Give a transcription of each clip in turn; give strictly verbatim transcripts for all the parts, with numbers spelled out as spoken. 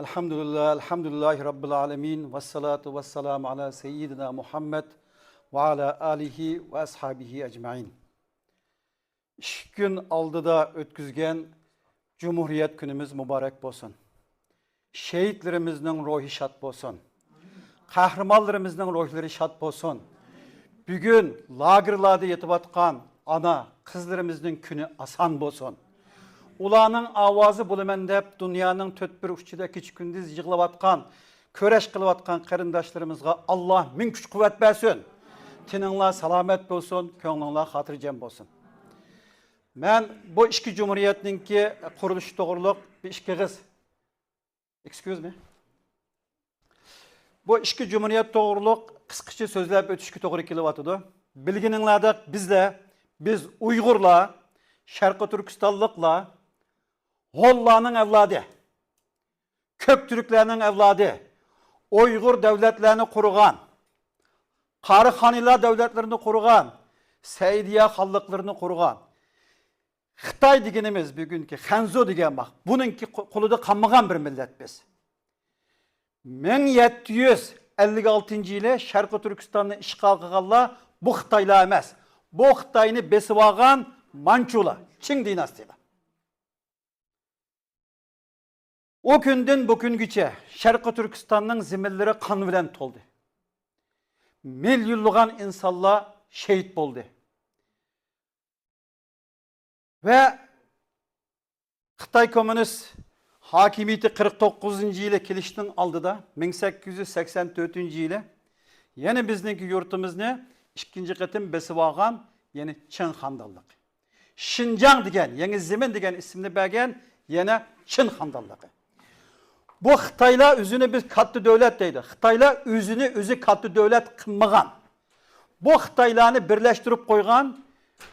ئەلھەمدۇلىللا، ئەلھەمدۇلىللاھى رەببىل ئالەمىن، ۋەسسالاتۇ ۋەسسالامۇ ئالا سەييىدىنا مۇھەممەد ۋە ئالا ئالىھى ۋە ئەسھابىھى ئەجمەئىن. ئىككى كۈن ئالدىدا ئۆتكۈزگەن جۇمھۇرىيەت كۈنىمىز مۇبارەك بولسۇن. شېھىتلىرىمىزنىڭ روھى شاد بولسۇن. قەھرىمانلىرىمىزنىڭ روھلىرى شاد بولسۇن. بۈگۈن لاگېرلاردا يېتىۋاتقان ئانا، قىزلىرىمىزنىڭ كۈنى ئاسان بولسۇن. ئۇلارنىڭ ئاۋازى بولىمەن دەپ دۇنيانىڭ تۆت بىر ئۇچىدا كېچە-كۈندۈز يىغلاۋاتقان، كۈرەش قىلىۋاتقان قېرىنداشلىرىمىزغا ئاللا مىڭ كۈچ-قۇۋۋەت بەرسۇن. تېنىڭلار سالامەت بولسۇن، كۆڭلۈڭلار خاتىرجەم بولسۇن. مەن بۇ ئىككى جۇمھۇرىيەتنىڭكى قۇرۇلۇشى توغرۇلۇق بىر ئىككى ئېغىز، excuse me. بۇ ئىككى جۇمھۇرىيەت توغرۇلۇق قىسقىچە سۆزلەپ ئۆتۈشكە توغرا كېلىۋاتىدۇ. بىلگىنىڭلاردەك بىزلەر، بىز ئۇيغۇرلار، شەرقىي تۈركىستانلىقلار، ھونلارنىڭ ئەۋلادى، كۆك تۈركلەرنىڭ ئەۋلادى، ئۇيغۇر دۆلەتلەرنى قۇرغان، قاراخانىيلار دۆلەتلىرىنى قۇرغان، سەئىدىيە خانلىقلىرىنى قۇرغان، خىتاي دېگىنىمىز بۈگۈنكى خەنزۇ دېگەن بار. بۇنىڭكى قو-، قولىدا قالمىغان بىر مىللەت بىز. مىڭ يەتتە يۈز ئەللىك ئالتىنچى يىلى شەرقىي تۈركىستاننى ئىشغال قىلغانلار بۇ خىتايلار ئەمەس. بۇ خىتاينى بېسىۋالغان مانچۇلار، چىڭ دىناستىيىلار. ئۇ كۈندىن بۇ كۈنگىچە شەرقىي تۈركىستاننىڭ زېمىنلىرى قان بىلەن تولدى. مىليونلىغان ئىنسانلار شېھىت بولدى. ۋە خىتاي كوممۇنىست ھاكىمىيىتى قىرىق توققۇزىنچى يىلى كېلىشنىڭ ئالدىدا، مىڭ سەككىز يۈز سەكسەن تۆتىنچى يىلى يەنە بىزنىڭكى يۇرتىمىزنى ئىككىنچى قېتىم بېسىۋالغان، يەنى چىڭ خاندانلىقى. شىنجاڭ دېگەن، يېڭى زېمىن دېگەن ئىسىمنى بەرگەن يەنە چىن خاندانلىقى. بۇ خىتايلار ئۆزىنى بىز كاتتا دۆلەت دەيدۇ. خىتايلار ئۆزىنى ئۆزى كاتتا دۆلەت قىلمىغان. بۇ خىتايلارنى بىرلەشتۈرۈپ قويغان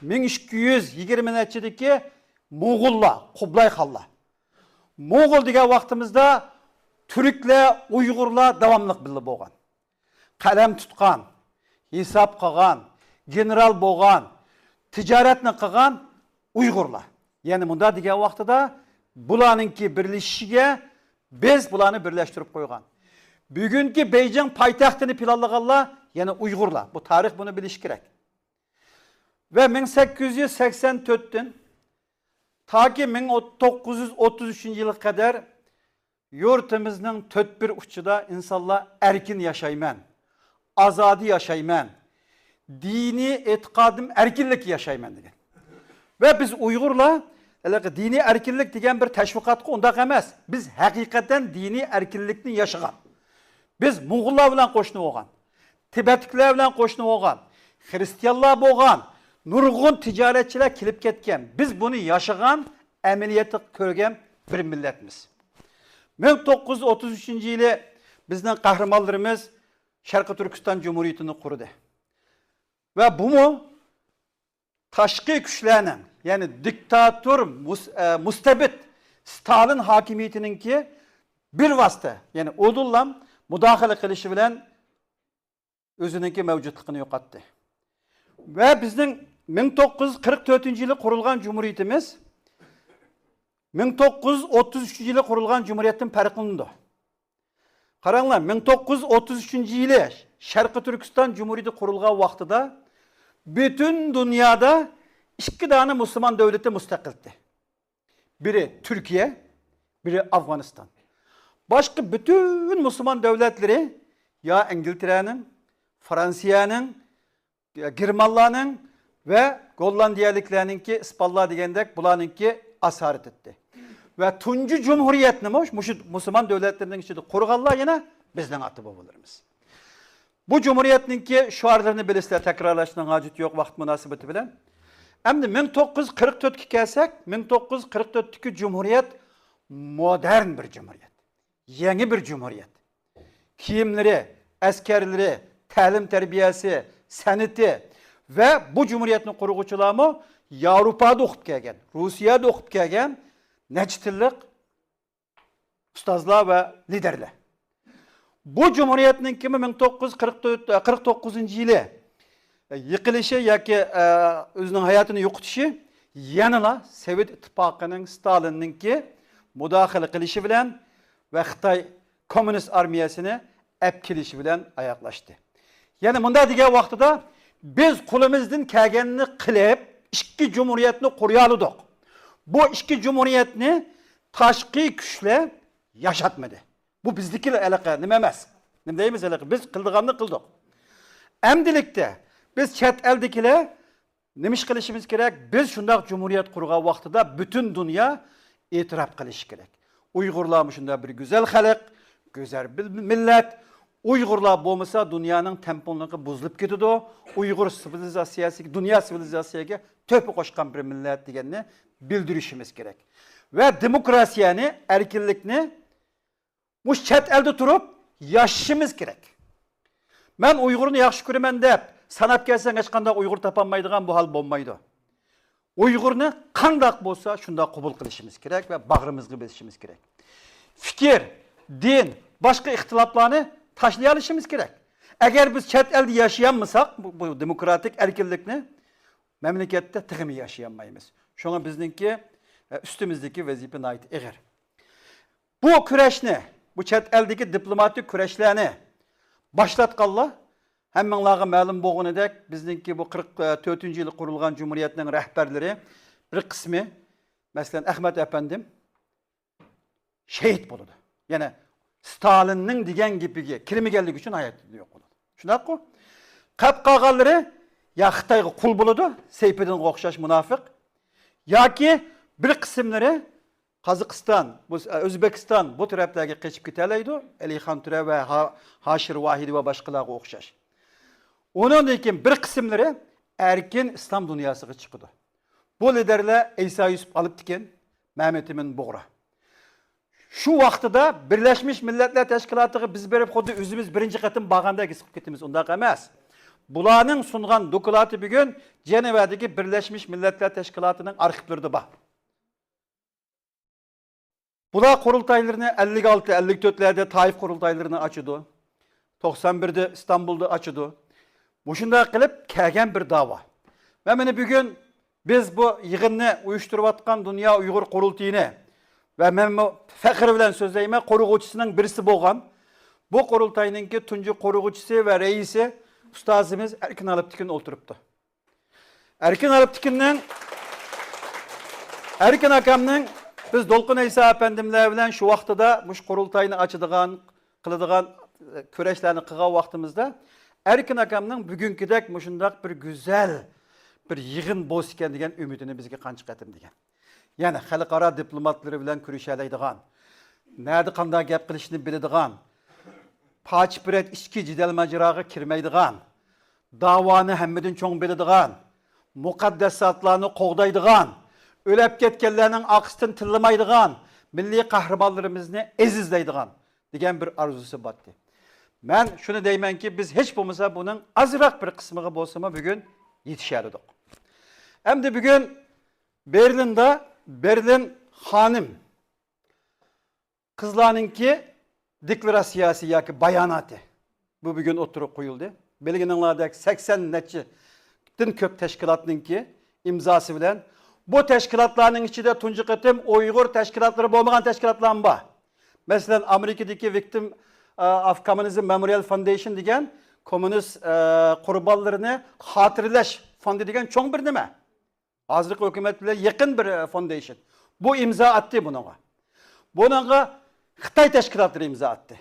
مىڭ ئىككى يۈز يىگىرمە نەچچىدىكى موڭغۇللار، قۇبلاي خانلار. موڭغۇل دېگەن ۋاقتىمىزدا تۈركلەر، ئۇيغۇرلار داۋاملىق بىللە بولغان. قەلەم تۇتقان، ھېساب قىلغان، گېنېرال بولغان، تىجارەتنى قىلغان ئۇيغۇرلار. يەنى مۇنداق دېگەن ۋاقتىدا بۇلارنىڭكى بىرلىشىشىگە بىز بۇلارنى بىرلەشتۈرۈپ قويغان. بۈگۈنكى بېيجىڭ پايتەختىنى پىلانلىغانلار يەنە ئۇيغۇرلار. بۇ تارىخ بۇنى بىلىشى كېرەك. ۋە مىڭ سەككىز يۈز سەكسەن تۆتتىن تاكى مىڭ توققۇز يۈز ئوتتۇز ئۈچىنچى يىلغا قەدەر يۇرتىمىزنىڭ تۆت بىر ئۇچىدا ئىنسانلار ئەركىن ياشايمەن، ئازادە ياشايمەن، دىنىي ئېتىقادىم ئەركىنلىكتە ياشايمەن دېگەن. ۋە بىز ئۇيغۇرلار ھېلىقى دىنىي ئەركىنلىك دېگەن بىر تەشۋىقاتقا ئۇنداق ئەمەس. بىز ھەقىقەتەن دىنىي ئەركىنلىكنى ياشىغان. بىز موڭغۇللار بىلەن قوشنا بولغان، تىبەتلىكلەر بىلەن قوشنا بولغان، خرىستىيانلار بولغان، نۇرغۇن تىجارەتچىلەر كېلىپ كەتكەن. بىز بۇنى ياشىغان، ئەمەلىيەتتە كۆرگەن بىر مىللەتمىز. مىڭ توققۇز يۈز ئوتتۇز ئۈچىنچى يىلى بىزنىڭ قەھرىمانلىرىمىز شەرقىي تۈركىستان جۇمھۇرىيىتىنى قۇردى. ۋە بۇمۇ تاشقى كۈچلەرنىڭ، يەنى دىكتاتور، مۇس-، ئە، مۇستەبىت ستالىن ھاكىمىيىتىنىڭكى بىر ۋاسىتە، يەنى ئۇدۇللا مۇداخىلە قىلىشى بىلەن ئۆزىنىڭكى مەۋجۇتلۇقىنى يوقاتتى. ۋە بىزنىڭ مىڭ توققۇز يۈز قىرىق تۆتىنچى يىلى قۇرۇلغان جۇمھۇرىيىتىمىز مىڭ توققۇز يۈز ئوتتۇز ئۈچىنچى يىلى قۇرۇلغان جۇمھۇرىيەتتىن پەرقلىنىدۇ. قاراڭلار، مىڭ توققۇز يۈز ئوتتۇز ئۈچىنچى يىلى شەرقىي تۈركىستان جۇمھۇرىيىتى قۇرۇلغان ۋاقتىدا پۈتۈن دۇنيادا ئىككى دانە مۇسۇلمان دۆلىتى مۇستەقىل ئىدى. بىرى تۈركىيە، بىرى ئافغانىستان. باشقا پۈتۈن مۇسۇلمان دۆلەتلىرى يا ئىنگلىتېرەنىڭ، فرانسىيەنىڭ، گېرمانلارنىڭ ۋە گوللاندىيەلىكلەرنىڭكى، ئىسپانلار دېگەندەك، بۇلارنىڭكى ئاسارىتى ئىدى. ۋە تۇنجى جۇمھۇرىيەتنىمۇ مۇشۇ مۇسۇلمان دۆلەتلىرىنىڭ ئىچىدە قۇرغانلار يەنە بىزنىڭ ئاتا-بوۋىلىرىمىز. بۇ جۇمھۇرىيەتنىڭكى شوئارلىرىنى بىلىسىلەر، تەكرارلاشنىڭ ھاجىتى يوق ۋاقىت مۇناسىۋىتى بىلەن. ئەمدى مىڭ توققۇز يۈز قىرىق تۆتكە كەلسەك، مىڭ توققۇز يۈز قىرىق تۆتتىكى جۇمھۇرىيەت مودېرن بىر جۇمھۇرىيەت. يېڭى بىر جۇمھۇرىيەت. كىيىملىرى، ئەسكەرلىرى، تەلىم-تەربىيەسى، سەنئىتى ۋە بۇ جۇمھۇرىيەتنى قۇرغۇچىلارمۇ ياۋروپادا ئوقۇپ كەلگەن، روسىيەدە ئوقۇپ كەلگەن نەچچە تىللىق ئۇستازلار ۋە لىدەرلەر. بۇ جۇمھۇرىيەتنىڭكىمۇ مىڭ توققۇز يۈز قىرىق تۆت، قىرىق توققۇزىنچى يىلى يىقىلىشى ياكى، ئە، ئۆزىنىڭ ھاياتىنى يوقىتىشى يەنىلا سوۋېت ئىتتىپاقىنىڭ، ستالىننىڭكى مۇداخىلە قىلىشى بىلەن ۋە خىتاي كوممۇنىست ئارمىيەسىنى ئەپ كېلىشى بىلەن ئاياغلاشتى. يەنى مۇنداق دېگەن ۋاقتىدا، بىز قولىمىزدىن كەلگەننى قىلىپ، ئىككى جۇمھۇرىيەتنى قۇرۇيالىدۇق. بۇ ئىككى جۇمھۇرىيەتنى تاشقى كۈچلەر ياشاتمىدى. بۇ بىزدىكى ھېلىقى نېمە ئەمەس. نېمە دەيمىز ھېلىقى؟ بىز قىلىدىغاننى قىلدۇق. ئەمدىلىكتە بىز چەت ئەلدىكىلەر نېمە ئىش قىلىشىمىز كېرەك؟ بىز شۇنداق جۇمھۇرىيەت قۇرغان ۋاقتىدا پۈتۈن دۇنيا ئېتىراپ قىلىشى كېرەك. ئۇيغۇرلار مۇشۇنداق بىر گۈزەل خەلق، گۈزەل بىر مىللەت. ئۇيغۇرلار بولمىسا دۇنيانىڭ تەڭپۇڭلۇقى بۇزۇلۇپ كېتىدۇ. ئۇيغۇر سىۋىلىزاتسىيەسىگە، دۇنيا سىۋىلىزاتسىيەسىگە تۆھپە قوشقان بىر مىللەت دېگەننى بىلدۈرۈشىمىز كېرەك. ۋە دېموكراتىيەنى، ئەركىنلىكنى مۇشۇ چەت ئەلدە تۇرۇپ ياشىشىمىز كېرەك. مەن ئۇيغۇرنى ياخشى كۆرىمەن دەپ ساناپ كەلسەڭ، ھېچقانداق ئۇيغۇر تاپالمايدىغان بۇ ھال بولمايدۇ. ئۇيغۇرنى قانداق بولسا شۇنداق قوبۇل قىلىشىمىز كېرەك ۋە باغرىمىزغا بېسىشىمىز كېرەك. پىكىر، دىن، باشقا ئىختىلاپلارنى تاشلىيالىشىمىز كېرەك. ئەگەر بىز چەت ئەلدە ياشىيالمىساق، بۇ، بۇ دېموكراتىك ئەركىنلىكنى مەملىكەتتە تېخىمۇ ياشىيالمايمىز. شۇڭا بىزنىڭكى، ئە، ئۈستىمىزدىكى ۋەزىپە ناھايىتى ئېغىر. بۇ كۈرەشنى، بۇ چەت ئەلدىكى دىپلوماتىك كۈرەشلەرنى باشلاتقانلار، ھەممىڭلارغا مەلۇم بولغىنىدەك، بىزنىڭكى بۇ قىرىق تۆتىنچى يىلى قۇرۇلغان جۇمھۇرىيەتنىڭ رەھبەرلىرى بىر قىسمى، مەسىلەن، ئەخمەت ئەپەندىم شېھىت بولىدۇ. يەنى ستالىننىڭ دېگەن گېپىگە كىرمىگەنلىكى ئۈچۈن ھاياتىدىن يوق بولىدۇ. شۇنداققۇ؟ قاپ قالغانلىرى يا خىتايغا قۇل بولىدۇ، سەيپىدىنغا ئوخشاش مۇناپىق، ياكى بىر قىسىملىرى قازاقىستان، بۇ، ئۆزبېكىستان، بۇ تەرەپلەرگە قېچىپ كېتەلەيدۇ. ئەلىخان تۆرە ۋە ھا-، ھاشىر ۋاھىدى ۋە باشقىلارغا ئوخشاش. ئۇنىڭدىن كېيىن بىر قىسىملىرى ئەركىن ئىسلام دۇنياسىغا چىقىدۇ. بۇ لىدەرلەر ئەيسا يۈسۈپ ئالپتېكىن، مەمەتئىمىن بۇغرا. شۇ ۋاقتىدا بىرلەشمىش مىللەتلەر تەشكىلاتىغا بىز بېرىپ، خۇددى ئۆزىمىز بىرىنچى قېتىم بارغاندەك ھېس قىلىپ كېتىمىز. ئۇنداق ئەمەس. بۇلارنىڭ سۇنغان دوكلاتى بۈگۈن جەنۋەدىكى بىرلەشمىش مىللەتلەر تەشكىلاتىنىڭ ئارخىپلىرىدا بار. بۇلار قۇرۇلتايلىرىنى ئەللىك ئالتە، ئەللىك تۆتلەردە تائىف قۇرۇلتايلىرىنى ئاچىدۇ. توقسان بىردە ئىستانبۇلدا ئاچىدۇ. مۇشۇنداق قىلىپ كەلگەن بىر داۋا. مەن مانا بۈگۈن بىز بۇ يىغىننى ئۇيۇشتۇرۇۋاتقان دۇنيا ئۇيغۇر قۇرۇلتىيىنى ۋە مەنمۇ پەخىر بىلەن سۆزلەيمەن، قۇرغۇچىسىنىڭ بىرسى بولغان، بۇ قۇرۇلتاينىڭكى تۇنجى قۇرغۇچىسى ۋە رەئىسى ئۇستازىمىز ئەركىن ئالپتېكىن ئولتۇرۇپتۇ. ئەركىن ئالپتېكىننىڭ، ئەركىن ئاكامنىڭ، بىز دولقۇن ئەيسا ئەپەندىملەر بىلەن شۇ ۋاقتىدا مۇشۇ قۇرۇلتاينى ئاچىدىغان، قىلىدىغان، ئە، كۈرەشلەرنى قىلغان ۋاقتىمىزدا، ئەركىن ئاكامنىڭ بۈگۈنكىدەك مۇشۇنداق بىر گۈزەل بىر يىغىن بولسىكەن دېگەن ئۈمىدىنى بىزگە قانچە قېتىم دېگەن. يەنى خەلقئارا دىپلوماتلىرى بىلەن كۆرۈشەلەيدىغان، نەدە قانداق گەپ قىلىشنى بىلىدىغان، پاچ-پۈرەت ئىچكى جېدەل-ماجىراغا كىرمەيدىغان، داۋانى ھەممىدىن چوڭ بىلىدىغان، مۇقەددەس زاتلارنى قوغدايدىغان، ئۆلۈپ كەتكەنلەرنىڭ ئارقىسىدىن تىللىمايدىغان، مىللىي قەھرىمانلىرىمىزنى ئەزىزلەيدىغان دېگەن بىر ئارزۇسى بارتى. مەن شۇنى دەيمەنكى، بىز ھېچ بولمىسا بۇنىڭ ئازراق بىر قىسمىغا بولسىمۇ بۈگۈن يېتىشەلىدۇق. ئەمدى بۈگۈن بېرلىندا بېرلىن خانىم قىزلارنىڭكى دېكلاراتسىيەسى ياكى باياناتى، بۇ بۈگۈن ئوتتۇرىغا قويۇلدى. بىلگىنىڭلاردەك، سەكسەن نەچچىدىن كۆپ تەشكىلاتنىڭكى ئىمزاسى بىلەن. بۇ تەشكىلاتلارنىڭ ئىچىدە تۇنجى قېتىم ئۇيغۇر تەشكىلاتلىرى بولمىغان تەشكىلاتلارمۇ بار. مەسىلەن، ئامېرىكىدىكى Victim، ئە، of Communism Memorial Foundation دېگەن كوممۇنىست، ئە، قۇربانلىرىنى خاتىرىلەش فوندى دېگەن چوڭ بىر نېمە. ھازىرقى ھۆكۈمەت بىلەن يېقىن بىر، ئە، فوندېيشن. بۇ ئىمزا ئاتتى بۇنىڭغا. بۇنىڭغا خىتاي تەشكىلاتلىرى ئىمزا ئاتتى.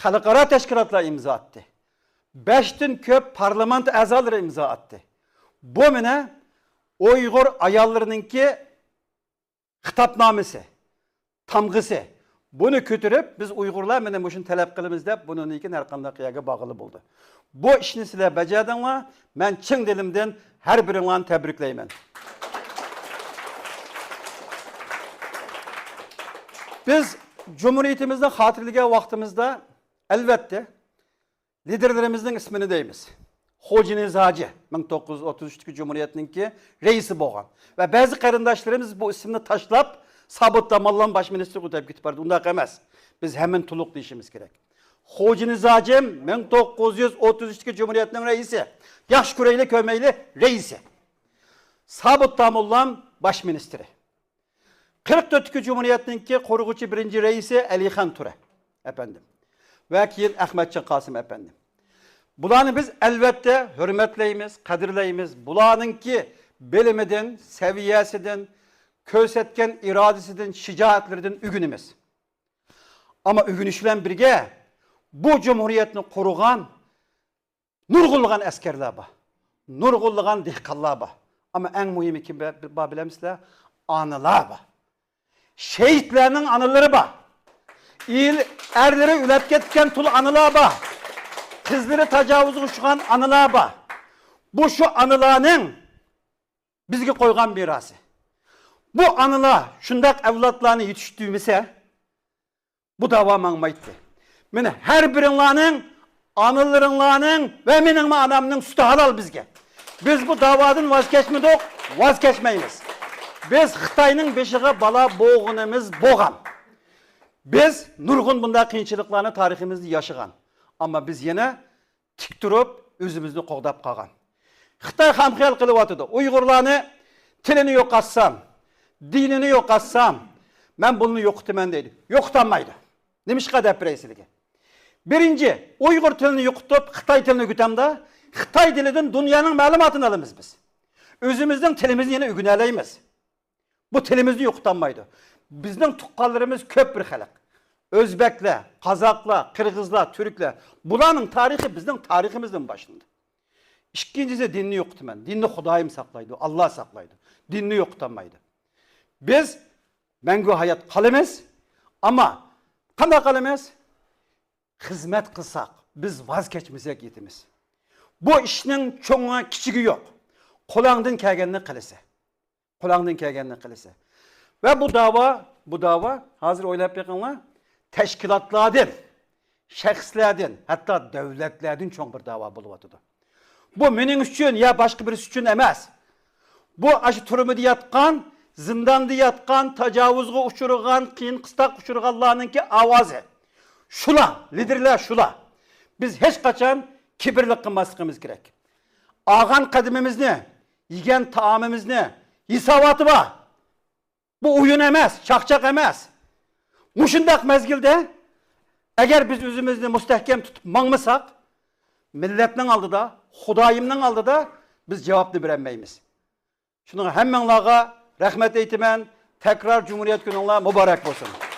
خەلقئارا تەشكىلاتلار ئىمزا ئاتتى. بەشتىن كۆپ پارلامېنت ئەزالىرى ئىمزا ئاتتى. بۇ مانا ئۇيغۇر ئاياللىرىنىڭكى خىتابنامىسى، تامغىسى. بۇنى كۆتۈرۈپ، بىز ئۇيغۇرلار مانا مۇشۇنى تەلەپ قىلىمىز دەپ، بۇنىڭدىن كېيىن ھەر قانداق يەرگە بارغىلى بولىدۇ. بۇ ئىشنى سىلەر بەجەردىڭلار. مەن چىن دىلىمدىن ھەر بىرىڭلارنى تەبرىكلەيمەن. بىز جۇمھۇرىيىتىمىزنى خاتىرىلىگەن ۋاقتىمىزدا، ئەلۋەتتە، لىدېرلىرىمىزنىڭ ئىسمىنى دەيمىز. خوجا نىياز ھاجى، مىڭ توققۇز يۈز ئوتتۇز ئۈچتىكى جۇمھۇرىيەتنىڭكى رەئىسى بولغان ۋە بەزى قېرىنداشلىرىمىز بۇ ئىسىمنى تاشلاپ، سابىت داموللام باش مىنىستىرغا ئۆتۈپ كېتىپ بارىدۇ. ئۇنداق ئەمەس. بىز ھەممىنى تولۇق دېيىشىمىز كېرەك. خوجا نىياز ھاجىم مىڭ توققۇز يۈز ئوتتۇز ئۈچتىكى جۇمھۇرىيەتنىڭ رەئىسى. ياخشى كۆرەيلى، كۆرمەيلى، رەئىسى. سابىت داموللام باش مىنىستىرى. قىرىق تۆتىنچى جۇمھۇرىيەتنىڭكى قۇرغۇچى بىرىنچى رەئىسى ئەلىخان تۇرە ئەپەندىم ۋە كېيىن ئەخمەتجان قاسىم ئەپەندىم. بۇلارنى بىز، ئەلۋەتتە، ھۆرمەتلەيمىز، قەدىرلەيمىز. بۇلارنىڭكى بىلىمىدىن، سەۋىيەسىدىن، كۆرسەتكەن ئىرادىسىدىن، شىجائەتلىرىدىن ئۆگىنىمىز. ئەمما ئۆگىنىش بىلەن بىرگە، بۇ جۇمھۇرىيەتنى قۇرغان نۇرغۇنلىغان ئەسكەرلەر بار، نۇرغۇنلىغان دېھقانلار بار. ئەمما ئەڭ مۇھىمى كىم بار بىلەمسىلەر؟ ئانىلار بار. شېھىتلەرنىڭ ئانىلىرى بار. ئېرلىرى ئۆلۈپ كەتكەن تۇل ئانىلار بار. قىزلىرى تاجاۋۇزغا ئۇچرىغان ئانىلار بار. بۇ شۇ ئانىلارنىڭ بىزگە قويغان مىراسى. بۇ ئانىلار شۇنداق ئەۋلادلارنى يېتىشتۈرمىسە، بۇ داۋا ماڭمايتتى. مانا ھەر بىرىڭلارنىڭ، ئانىلىرىڭلارنىڭ ۋە مېنىڭمۇ ئانامنىڭ سۈتى ھالال بىزگە. بىز بۇ داۋادىن ۋاز كەچمىدۇق، ۋاز كەچمەيمىز. بىز خىتاينىڭ بېشىغا بالا بولغىنىمىز بولغان. بىز نۇرغۇن بۇنداق قىيىنچىلىقلارنى تارىخىمىزدا ياشىغان. ئەمما بىز يەنە تىك تۇرۇپ، ئۆزىمىزنى قوغداپ قالغان. خىتاي خام خىيال قىلىۋاتىدۇ. ئۇيغۇرلارنى تىلىنى يوقاتسام، دىنىنى يوقاتسام، مەن بۇنى يوقىتىمەن دەيدۇ. يوقىتالمايدۇ. نېمىشقا دەپ بېرەي سىلىگە؟ بىرىنچى، ئۇيغۇر تىلىنى يوقىتىپ، خىتاي تىلىنى ئۆگىتەمدە، خىتاي تىلىدىن دۇنيانىڭ مەلۇماتىنى ئالىمىز بىز. ئۆزىمىزنىڭ تىلىمىزنى يەنە ئۆگىنەلەيمىز. بۇ تىلىمىزنى يوقىتالمايدۇ. بىزنىڭ تۇغقانلىرىمىز كۆپ بىر خەلق. ئۆزبەكلەر، قازاقلار، قىرغىزلار، تۈركلەر. بۇلارنىڭ تارىخى بىزنىڭ تارىخىمىزدىن باشلىنىدۇ. ئىككىنچىسى، دىننى يوقىتىمەن. دىننى خۇدايىم ساقلايدۇ، ئاللا ساقلايدۇ. دىننى يوقىتالمايدۇ. بىز مەڭگۈ ھايات قالىمىز. ئەمما قانداق قالىمىز؟ خىزمەت قىلساق، بىز ۋاز كەچمىسەك يېتىمىز. بۇ ئىشنىڭ چوڭى، كىچىكى يوق. قولۇڭدىن كەلگەننى قىلىسەن. قولۇڭدىن كەلگەننى قىلىسەن. ۋە بۇ داۋا، بۇ داۋا، ھازىر ئويلاپ بېقىڭلار، تەشكىلاتلاردىن، شەخسلەردىن، ھەتتا دۆلەتلەردىن چوڭ بىر داۋا بولۇۋاتىدۇ. بۇ مېنىڭ ئۈچۈن يا باشقا بىرسى ئۈچۈن ئەمەس. بۇ ئاشۇ تۈرمىدە ياتقان، زىنداندا ياتقان، تاجاۋۇزغا ئۇچرىغان، قىيىن قىستاققا ئۇچرىغانلارنىڭكى ئاۋازى. شۇلار، لىدېرلەر شۇلار. بىز ھېچقاچان كىبىرلىك قىلماسلىقىمىز كېرەك. ئالغان قەدىمىمىزنى، يېگەن تائامىمىزنى ھېساباتى بار. بۇ ئويۇن ئەمەس، چاقچاق ئەمەس. مۇشۇنداق مەزگىلدە ئەگەر بىز ئۆزىمىزنى مۇستەھكەم تۇتۇپ ماڭمىساق، مىللەتنىڭ ئالدىدا، خۇدايىمنىڭ ئالدىدا بىز جاۋابنى بېرەلمەيمىز. شۇنىڭ ھەممىڭلارغا رەھمەت ئېيتىمەن. تەكرار جۇمھۇرىيەت كۈنۈڭلار مۇبارەك بولسۇن.